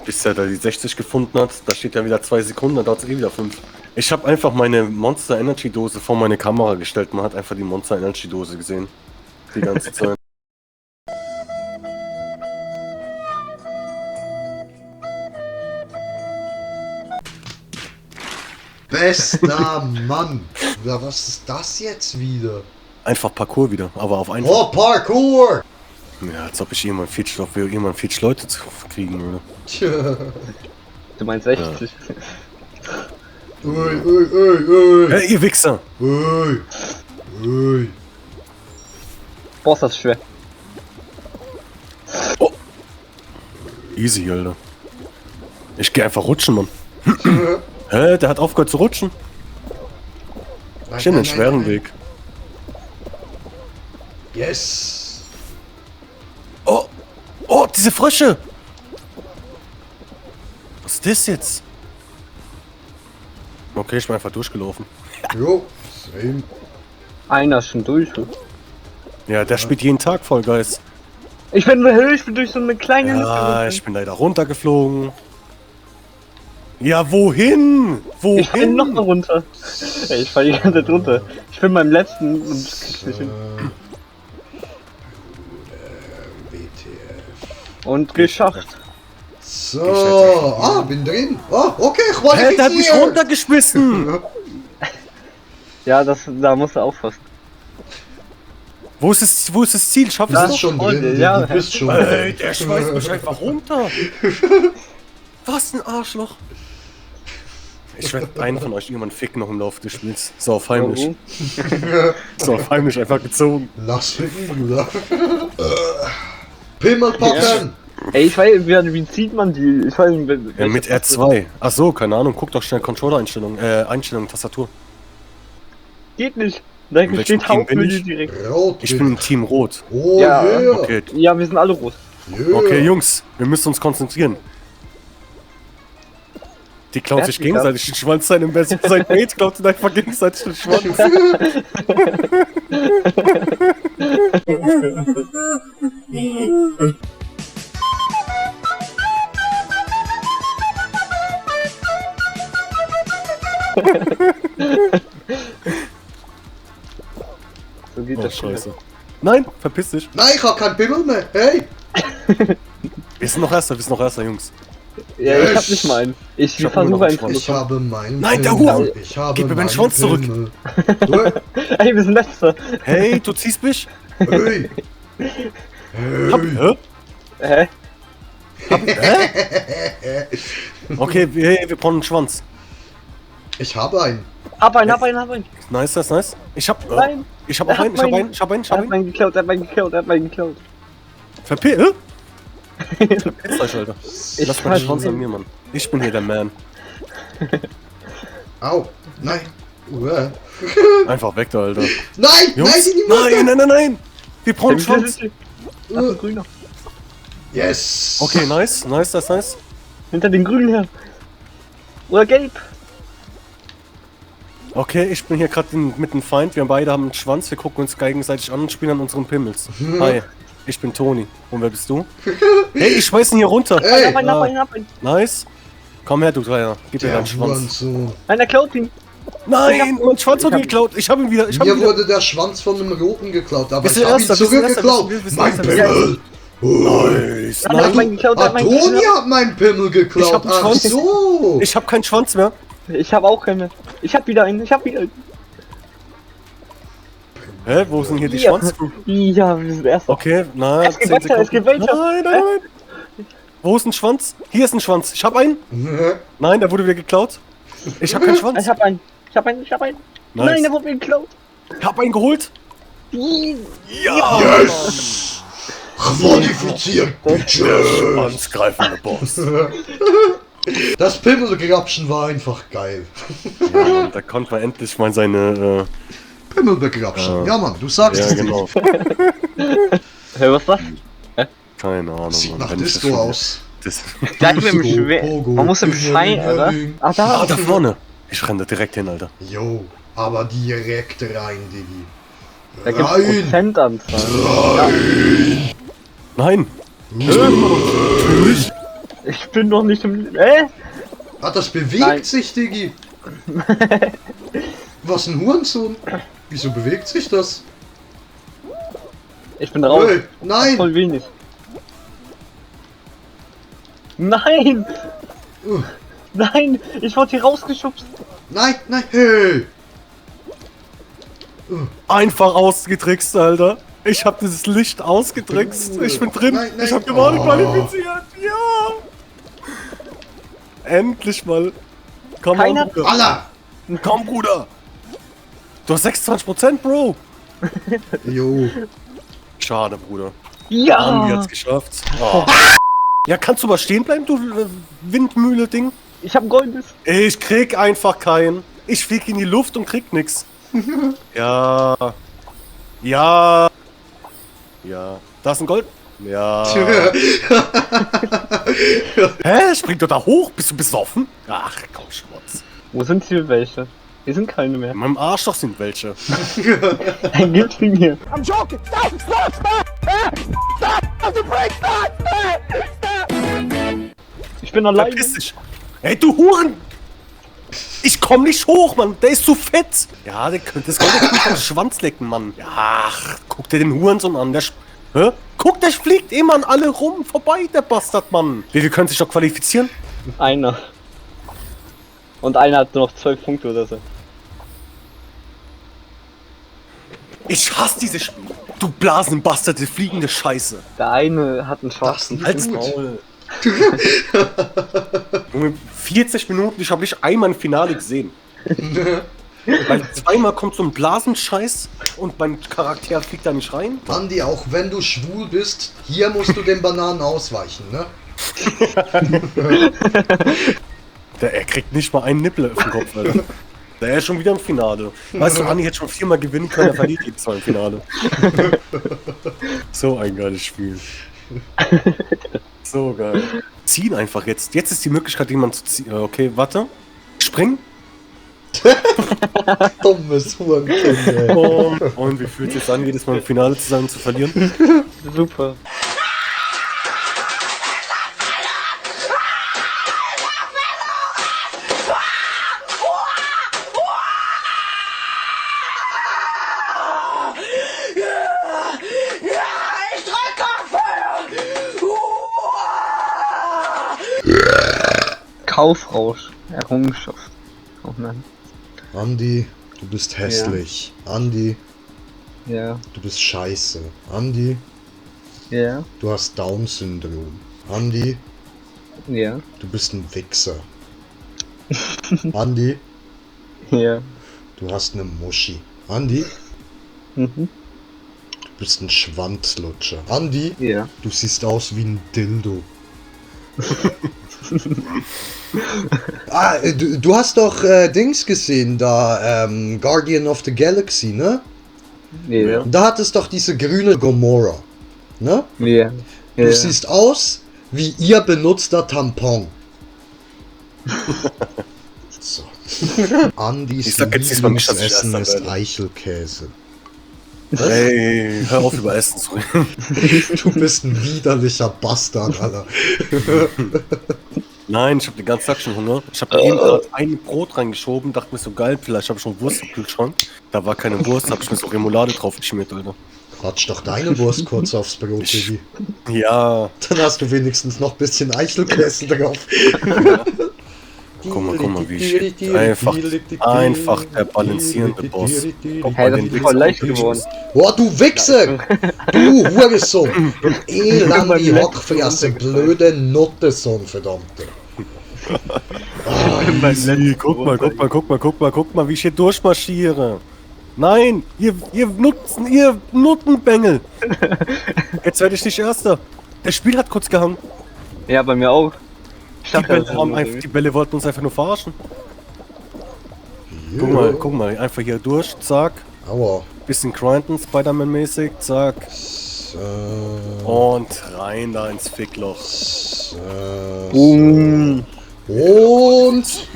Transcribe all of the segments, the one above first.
Bis er da die 60 gefunden hat, da steht ja wieder 2 Sekunden, da dauert es eh wieder 5. Ich habe einfach meine Monster Energy Dose vor meine Kamera gestellt. Man hat einfach die Monster Energy Dose gesehen. Die ganze Zeit. Bester Mann! Ja, was ist das jetzt wieder? Einfach Parkour wieder, aber auf einfach. Oh, Parkour! Ja, als ob ich irgendwann viel Leute zu kriegen würde. Tja. Du meinst 60? Ui. Hey, ihr Wichser! Ui. Boah, ist das schwer. Oh. Easy, Alter. Ich geh einfach rutschen, Mann. Hä, der hat aufgehört zu rutschen. Ich nehme den schweren Weg. Yes! Oh, diese Frösche! Was ist das jetzt? Okay, ich bin einfach durchgelaufen. Jo, same. Einer ist schon durch. Ja, der spielt jeden Tag Fall Guys. Ich bin durch so eine kleine Ja, Lücke. ich bin leider runtergeflogen. Ja, wohin? Ich bin noch Wohin? mal runter. Ey, ich fall die ganze Zeit runter. Ich bin beim letzten und krieg's nicht hin. WTF. Und geschafft. So, bin drin. Oh, okay, Hä, der hat mich qualifiziert. runtergeschmissen! Ja, da musst du aufpassen. Wo ist das Ziel? Schaff ich Du es bist noch? schon Freunde, drin, ja. du bist schon Ey, drin. der schmeißt mich einfach runter. Was ein Arschloch. Ich werde einen von euch irgendwann ficken noch im Laufe des Spiels. So auf heimlich. So auf heimlich einfach gezogen. Lass mich ihn, oder? Pimmel packen! Ey, ich weiß, wie zieht man die? Ich weiß nicht, Ja, mit R2. Ach so, keine Ahnung. Guck doch schnell Controller-Einstellungen. Einstellungen, Tastatur. Geht nicht. Da welchem steht Team bin Hauptmenü ich? direkt. Rot. Ich bin im Team Rot. Oh, Ja, yeah. Okay, Ja, wir sind alle rot. Yeah. okay, Jungs. Wir müssen uns konzentrieren. Die klauen sich Fertig, gegenseitig den Schwanz, sein Mate klaut sich einfach gegenseitig den Schwanz. So geht Oh, das scheiße. Nein, verpiss dich. Nein, ich hab keinen Pimmel mehr. Hey! Wir sind noch Erster, Jungs. Ja, ich hab nicht mal einen. Ich hab immer noch versuche einen einen Schwanz. zu Ich habe meinen Nein, der Pimmel. Huren! Ich habe Gib mir meinen meinen Schwanz zurück. Pimmel. Ey, wir sind letzter. Hey, du ziehst mich? Hey! Hab, hä? Hä? Hä? Okay, wir brauchen einen Schwanz. Ich habe einen. Hab einen. Nice, das ist nice. Ich hab auch Nein. einen, ich hab einen. Er hat meinen geklaut, er hat meinen geklaut. Verpiss, hä? Verpiss euch, Alter. Ich Lass mal den Schwanz an mir, Mann. Ich bin hier der Man. Au. Nein. Uah. Einfach weg da, Alter. Nein! Jungs, Nein, die Mutter! nein! Wir brauchen einen Schwanz. Da ist ein grüner. Yes! Okay, nice, das ist nice. Hinter den grünen her. Oder gelb. Okay, ich bin hier gerade mit dem Feind. Wir beide haben einen Schwanz. Wir gucken uns gegenseitig an und spielen an unseren Pimmels. Hi, ich bin Toni. Und wer bist du? Hey, ich schmeiß ihn hier runter. Ey, Hab einen. Nice. Komm her, du Dreier. Gib mir der deinen Schwanz. Hurensohn. Nein, der klaut ihn. Nein, mein Schwanz wurde geklaut. Ich hab ihn wieder. Mir wurde der Schwanz von einem Roten geklaut, aber Bist ich du habe ihn Erster? Bist du zurückgeklaut. Erster? Bist du Mein Erster? Pimmel! Nice, Er hat meinen geklaut, er hat meinen Toni geklaut. hat meinen Pimmel geklaut. Ich hab einen Ach Schwanz. so! Ich hab keinen Schwanz mehr. Ich hab auch keine. Ich hab wieder einen. Hä, wo sind hier die Ja. Schwanz? Ja, wir sind erster. Okay, na, Es geht 10 weiter, es geht Sekunden. weiter. Nein. Wo ist ein Schwanz? Hier ist ein Schwanz. Ich hab einen. Nein, der wurde wieder geklaut. Ich hab keinen Schwanz. Ich hab einen. Nice. Nein, der wurde mir geklaut. Ich hab einen geholt. Ja! Yes! Qualifiziert, bitte! Schwanzgreifende Boss. Das Pimmelgrapschen war einfach geil. Ja, Mann, da konnte man endlich mal seine. Pimmelbegrapschen. Ja, Mann, du sagst Ja, es genau. Hey, was ist das? Keine Ahnung. Sieht Mann, nach wenn ich das Disco schon- aus. Das Da ist im Schwer. Pogo, Man muss im Schein, oder? Ach, Ah, da. da vorne. Ich renne da direkt hin, Alter. Jo, aber direkt rein, Digi. Da gibt's Nein. Prozentanzahl. Nein! Ich bin noch nicht im... Ah, das bewegt Nein. sich, Diggi. Was ein Hurensohn. Wieso bewegt sich das? Ich bin raus. Hey, nein! Voll wenig. Nein! Uh. Nein! Ich wurde hier rausgeschubst. Nein, nein, hey! Einfach ausgetrickst, Alter. Ich hab dieses Licht ausgetrickst. Ich bin drin. Nein, nein. Ich hab gewonnen, Oh. qualifiziert. Ja! Endlich mal. Komm, Keiner- on, Bruder. Allah! Komm, Bruder. Du hast 26%, Bro. Jo. Schade, Bruder. Ja! Haben wir jetzt geschafft. Oh. Ja, kannst du mal stehen bleiben, du Windmühle-Ding? Ich hab goldes. Ich krieg einfach keinen. Ich flieg in die Luft und krieg nix. Ja. Ja. Ja. Da ist ein Gold. Ja. Hä? Springt doch da hoch? Bist du besoffen? Ach, komm, Schmutz. Wo sind hier welche? Hier sind keine mehr. In meinem Arschloch sind welche. Gib sie mir. I'm joking. Stop! Stop! Stop! Stop! Stop the break! Stop! Stop! Ich bin allein. Verpiss dich. Ey, du Huren! Ich komm nicht hoch, Mann. Der ist zu fett. Ja, der könnte das Gold vom Schwanz lecken, Mann. Ja, ach, guck dir den Hurensohn an. Hä? Guck, der fliegt immer an alle rum vorbei, der Bastard, Mann. Wie viel können sich doch qualifizieren? Einer. Und einer hat nur noch 12 Punkte oder so. Ich hasse dieses Spiel. Du Blasenbastard, die fliegende Scheiße. Der eine hat einen Das schwarzen. ist Halt's gut. Maul. Junge, 40 Minuten, ich habe nicht einmal ein Finale gesehen. Weil zweimal kommt so ein Blasenscheiß und mein Charakter fliegt da nicht rein. Andi, auch wenn du schwul bist, hier musst du den Bananen ausweichen, ne? Er kriegt nicht mal einen Nippel auf den Kopf, Alter. Der ist schon wieder im Finale. Weißt du, Andi hätte schon 4-mal gewinnen können, er verliert jedes Mal im Finale. So ein geiles Spiel. So geil. Ziehen einfach jetzt. Jetzt ist die Möglichkeit, jemanden zu ziehen. Okay, warte. Springen. Dummes Hurenkind, ey. Und wie fühlt es jetzt an, jedes Mal im Finale zusammen zu verlieren? Super. Ich drück auf Feuer! Kaufrausch. Errungenschaft. Oh nein. Andi, du bist hässlich. Andi, Ja. du bist scheiße. Andi, Ja. du hast Down-Syndrom. Andi, Ja. du bist ein Wichser. Andi, Ja. du hast eine Muschi. Andi, Mhm. du bist ein Schwanzlutscher. Andi, Ja. du siehst aus wie ein Dildo. Du hast doch Dings gesehen, da Guardian of the Galaxy, ne? Ja. Da hat es doch diese grüne Gomorra, ne? Ja. Du Ja. siehst aus wie ihr benutzter Tampon. So. Andis Ich sag jetzt diesmal nicht, dass ich Lieblingsessen Erster ist werde. Eichelkäse. Ey, hör auf über Essen zu reden. Du bist ein widerlicher Bastard, Alter. Nein, ich hab den ganzen Tag schon Hunger. Ich hab da eben gerade ein Brot reingeschoben, dachte mir so geil, vielleicht habe ich schon Wurst im Kühlschrank. Da war keine Wurst, hab ich mir so Remoulade drauf geschmiert, Alter. Quatsch doch deine Wurst kurz aufs Brot, Diggi. Ja, Dann hast du wenigstens noch ein bisschen Eichelkäse drauf. guck mal, wie ich einfach der balancierende Boss. Guck Hey, mal, das den ist voll Wichser leicht und geworden. Boah, du Wichser! Du Hurensohn! Elende Hackfresse, blöde Nuttensohn, verdammte. Easy, guck mal, wie ich hier durchmarschiere. Nein, ihr Nuttenbengel. Jetzt werde ich nicht Erster. Das Spiel hat kurz gehangen. Ja, bei mir auch. Ich Die dachte, die Bälle wollten uns einfach nur verarschen. Guck mal, einfach hier durch, zack. Aua. Bisschen grinden, Spider-Man-mäßig, zack. Und rein da ins Fickloch. Und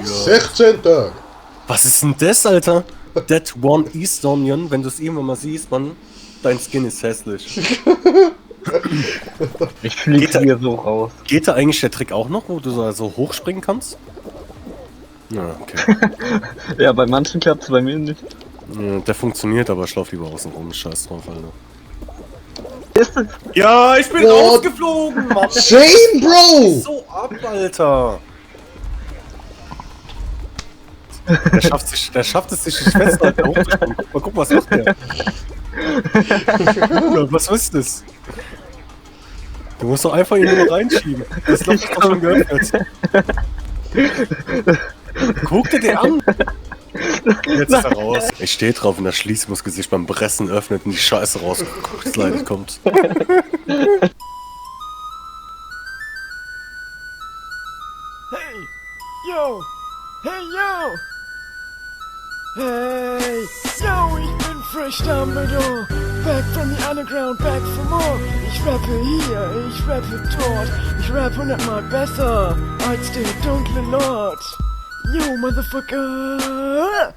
16. Was ist denn das, Alter? That one Estonian, wenn du es irgendwann mal siehst, Mann, dein Skin ist hässlich. Ich fliege hier so raus. Geht da eigentlich der Trick auch noch, wo du so hochspringen kannst? Ja, okay. Ja, bei manchen klappt es, bei mir nicht. Ja, der funktioniert, aber ich lauf lieber außen rum. Scheiß drauf, Alter. Ist es? Ja, ich bin What? rausgeflogen, Mann. Shame, Bro! So ab, Alter. Der schafft es sich, die Schwester hochzuspringen. Guck mal, was macht der? Ja, was ist das? Du musst doch einfach ihn nur reinschieben. Das Loch ist doch schon geöffnet. Guck dir den an! Jetzt ist er raus. Ich steh drauf und das Schließmusgesicht beim Pressen öffnet und die Scheiße rausgeslidet kommt. Hey, yo! Hey, yo! Hey, yo, ich bin Fresh Dumbledore. Back from the underground, back for more. Ich rappe hier, ich rappe dort. Ich rappe 100-mal besser als der dunkle Lord. Yo, Motherfucker!